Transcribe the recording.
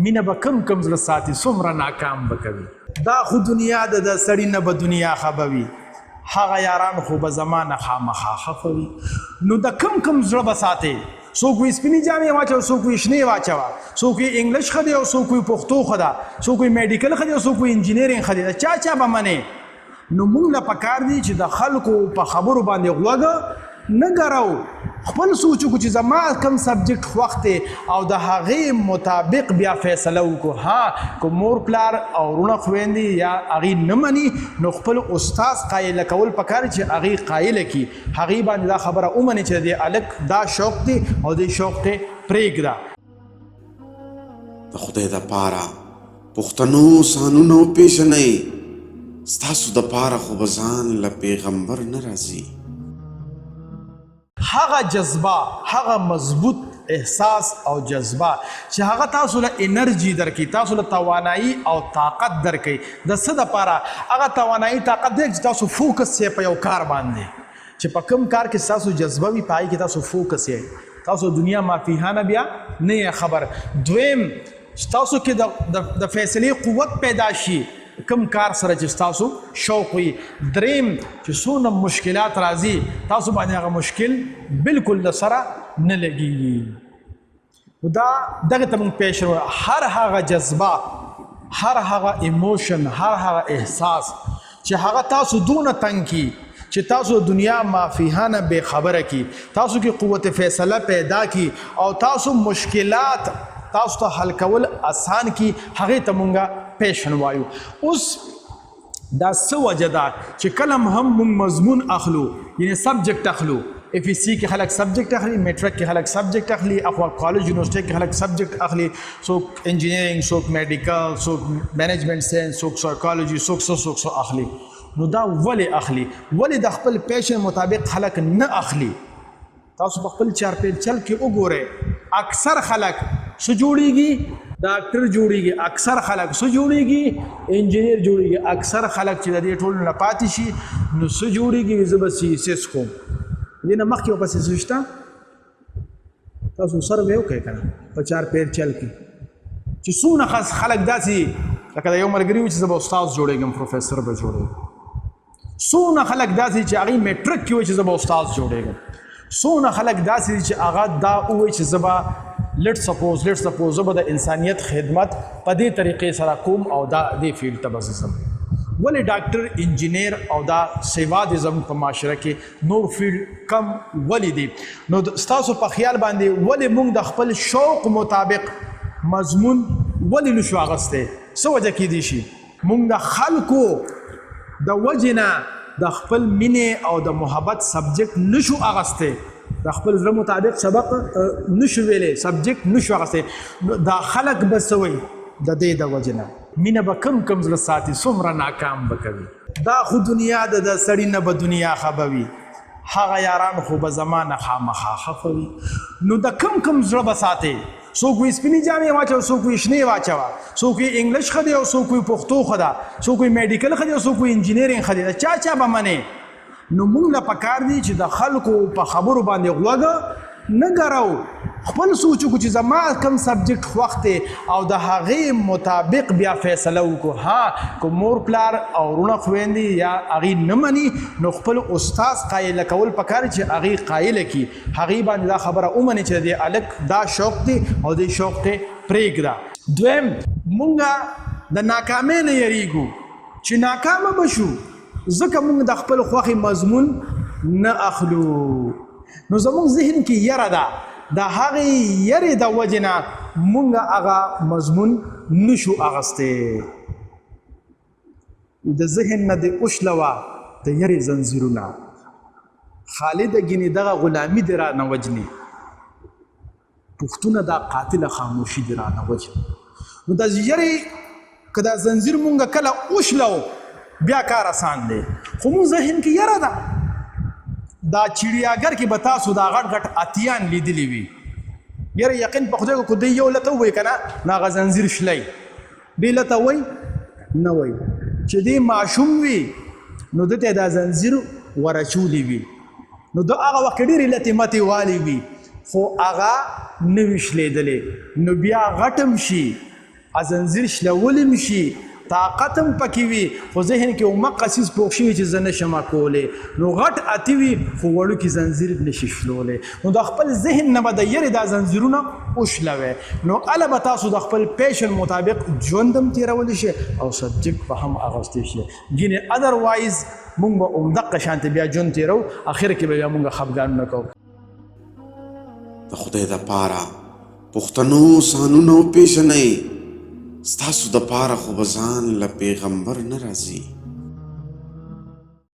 مینه به کم کم زړه ساتي، څومره ناکام به کوي. دا خو دنیا ده، د سړي نه به دنیا خفه وي، هغه یاران خو به زما نه خامخا خفه وي. نو د کم کم زړه به ساتې. څوک وایي سپینې جامې واچوه، څوک وایي شنې واچوه، څوک وایي انګلش ښه دی او څوک وایي پښتو ښه ده، څوک وایي میډیکل ښه دی او څوک وایي انجینرینګ ښه دی، د چا چا به منې؟ نو مونږ له پکار دي چې د خلکو په خبرو باندې غوږ نه ګرو، خپل سوچ وکړو چې زما کوم سبجیکټ خوښ دی او د هغې مطابق بیا فیصله وکړو. ها که مور پلار او وروڼه خویندې یا هغې نه مني، نو خپل استاد قایل کول پکار چې هغې قایل کړي، هغې باندې دا خبره ومني چې د دې هلک دا شوق دی او دې شوق ته پرېږده. د خدای د پاره پښتنو ځانونه وپېژنئ، ستاسو د پاره خو به ځان له پېغمبر نه راځي. هغه جذبه، هغه مضبوط احساس او جذبه چې هغه تاسو له انرژي درکوي، تاسو له توانایي او طاقت درکوي. د څه دپاره هغه توانایي طاقت دی؟ چې تاسو فوکس یې په یو کار باندې، چې په کوم کار کې تاسو جذبه وي، په هغې کې تاسو فوکس یې، تاسو دنیا مافیها نه بیا نه یې خبر. دویم، ستاسو کې د فیصلې قوت پیدا شي کوم کار سره چې ستاسو شوق وي. دریم، چې څونه مشکلات راځي، تاسو باندې هغه مشکل بالکل د سره نه لګیږي. نو دا دغه ته موږ پیشن. هر هغه جذبه، هر هغه ایموشن، هر هغه احساس چې هغه تاسو دونه تنګ کی چې تاسو دنیا مافیها نه بے خبره کی، تاسو کې قوت فیصله پیدا کی او تاسو مشکلات تاسو ته حل کول اسان کی، هغه ته مونږه پیشن وایو. اوس دا څه وجه ده چې کله هم مونږ مضمون اخلو، یعنی سبجیکټ اخلو، اف سی کې خلک سبجیکټ اخلي، میټرک کې خلک سبجیکټ اخلي، اخوا کالج یونیورسيټي کې خلک سبجیکټ اخلي، څوک انجینیرینګ، څوک میډیکل، څوک مینجمنټ ساينس، څوک سایکولوژي، څوک څه څوک څه اخلي. نو دا ولې اخلي؟ ولې د خپل پیشن مطابق خلک نه اخلي؟ تاسو په خپل چارپیل چل کې وګورئ، اکثر خلک څه جوړیږي؟ ډاکټر جوړیږي. اکثر خلک څه جوړیږي؟ انجینیر جوړیږي. اکثر خلک چې د دې ټولو نه پاتې شي، نو څه جوړیږي؟ زه به سي اس اس کوم. دې نه مخکې ورپسې څه شته؟ تاسو سر به وکړئ که نه په چار پیر چل کې چې څونه خاص خلک داسې، لکه د یو ملګري و چې زه به استاد جوړېږم، پروفیسر به جوړېږم. څونه خلک داسې چې هغوی میټرک کې وایي چې زه به استاد جوړېږم. څونه خلک داسې دي چې هغه دا ووایي چې زه به لیټ سپوز زه به د انسانیت خدمت په دې طریقې سره کوم او دا دې فیلډ ته به زه ځم. ولې ډاکټر، انجینیر او دا سیوا د زموږ په معاشره کې نور فیلډ کم ولې دي؟ نو ستاسو په خیال باندې ولې موږ د خپل شوق مطابق مضمون ولې نشو اغستی؟ څه وجه کېدی شي؟ موږ د خلکو د وجې نه د خپل مینې او د محبت سبجیکټ نشو اغستی، د خپل زړه مطابق سبق نشو ویلی، سبجیکټ نشو اغستی. دا خلک به څه وایي؟ د دې د وجې نه مینه به کم کم زړه ساتي، څومره ناکام به کوي. دا خو دنیا ده، د سړي نه به دنیا خفه وي، هغه یاران خو به زما نه خامخا خفه وي. نو د کم کم زړه به ساتې. څوک وایي سپینې جامې واچوه، څوک وایي شنې واچوه، څوک وایي انګلش ښه دی او څوک وایي پښتو ښه ده، څوک وایي میډیکل ښه دی او څوک وایي انجینرینګ ښه دی، د چا چا به منې؟ نو مونږ له پکار دي چې د خلکو په خبرو باندې غوږ نه ګرو، خپل سوچ وکړو چې زما کوم سبجیکټ خوښ دی او د هغې مطابق بیا فیصله وکړو. ها که مور پلار او وروڼه خویندې یا هغې نه مني، نو خپل استاد قایل کول پکار چې هغې قایل کړي، هغې باندې دا خبره ومني چې د دې هلک دا شوق دی او دې شوق ته پرېږده. دویم، مونږ د ناکامۍ نه یریږو چې ناکامه به شو، ځکه مونږ د خپل خوښې مضمون نه اخلو. نو زمونږ ذهن کې یره ده، د هغې یرې د وجې نه مونږ هغه مضمون نشو اغستی. د ذهن نه دې وشلوه د یرې زنځیرونه خالده، ګینې دغه غلامي دې رانه وجنې، پښتونه دا قاتله خاموشي دې رانه وجنې. نو د یرې که دا زنځیر مونږ کله وشلو، بیا کار اسان دی، خو مونږ ذهن کې یره ده. دا چړیاګر کې به تاسو دا غټ غټ اتیان لیدلی وي. یره یقین په خدای کو دی یو لته وای کنه، نو هغه زنځیر شلی دی لته وای نه وای. چې دی ماشوم وي، نو دته دا زنځیر ورچولی وي، نو د هغه وخت ډېرې لتې متې والی وي، خو هغه نه وي شلېدلی. نو بیا غټم شي. ځنځیر شلولی هم شي، طاقت هم پکې وي، خو ذهن کې همقه څیز پوخ شوي چې زه نشم کولی، نو غټ اتي وي خو وړوکي ځنځیر نشي شلولی. نو د خپل ذهن نه به د یرې دا ځنځیرونه وشلوئ، نو هله به تاسو د خپل پیشن مطابق ژوند هم تېرولی شئ او سبجیکټ به هم اغوستی شئ. ګینې ادروایز مونږ به همدقه شانتې بیا ژوند تېروو، اخر کې به بیا مونږ خفګانونه کوو. د خدای د پاره پښتنو ځانونه وپېژنئ، ستاسو د پاره خو به ځان له پېغمبر نه راځي.